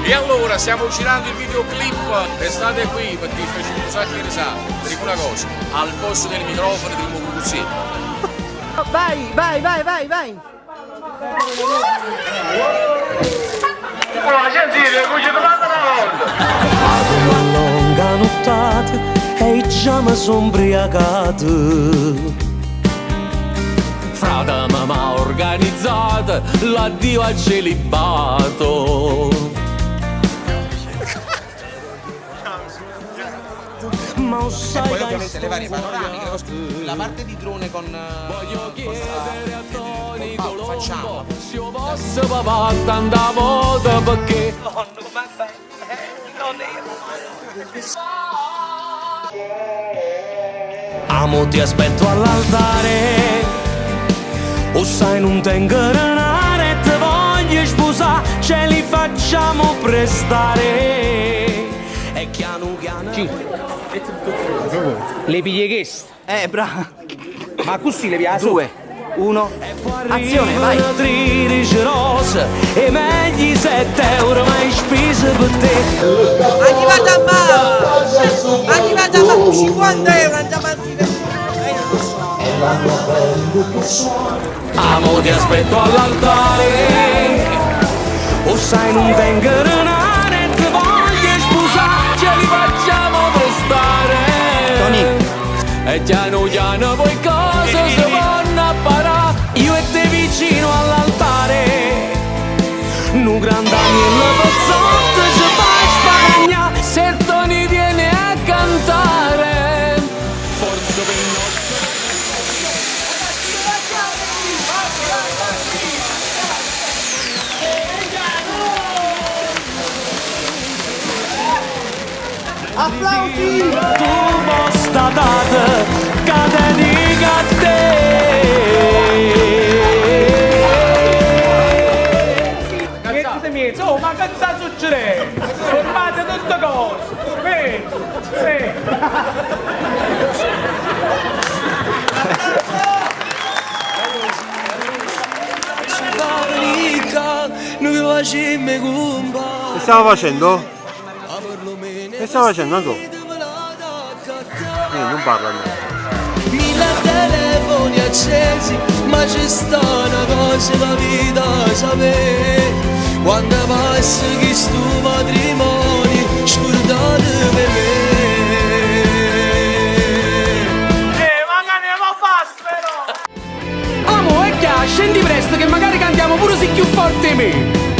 E allora stiamo girando il videoclip, restate qui perché facciamo un sacco di risate. Vi dico una cosa, al posto del microfono diremo così. Vai, vai, vai, vai, vai. Una lunga nottata e già mi sono ubriacato. Frate m'ha organizzato l'addio al celibato. Ma E sai poi che ovviamente le varie panoramiche, le cose- la parte di drone con Voglio con chiedere a Tony con Paolo, Colombo facciamola. se io posso papà tanta volta perché Amo ti aspetto all'altare. O sai non tengo denaro e te voglio sposare, ce li facciamo prestare. E piano piano. Le piglie queste. Bravo. Ma così le piace? 2, 1, azione, vai. 13 rose e meglio 7 euro mai spese per te. Arrivata a mano! Arrivata a mano! 50 euro, andiamo a dire. Io non lo so. Amo ti aspetto all'altare. O sai non tengo denaro e te voglio sposare. Ce li facciamo prestare. Tony. E piano piano poi cosa si vanno a parare? Io e te vicino all'altare. Nu gran Daniel Pezzotta ci fa spagna. Se Tony viene a cantare, forse per notte. Applausi! Tu posta data che te dica a te. Mettete mezzo, oh, ma che sta succedendo? Fermate tutte cose! Vedi, vedi. Che stavo facendo? Che stavo facendo Anto? Niente, non parla no. Mille telefoni accesi, ma c'è sta una cosa la vita sapere. Quando passa questo matrimonio, scordate per me. Ma ne basta però! Amo, e chiaro, scendi presto che magari cantiamo pure se più forte me!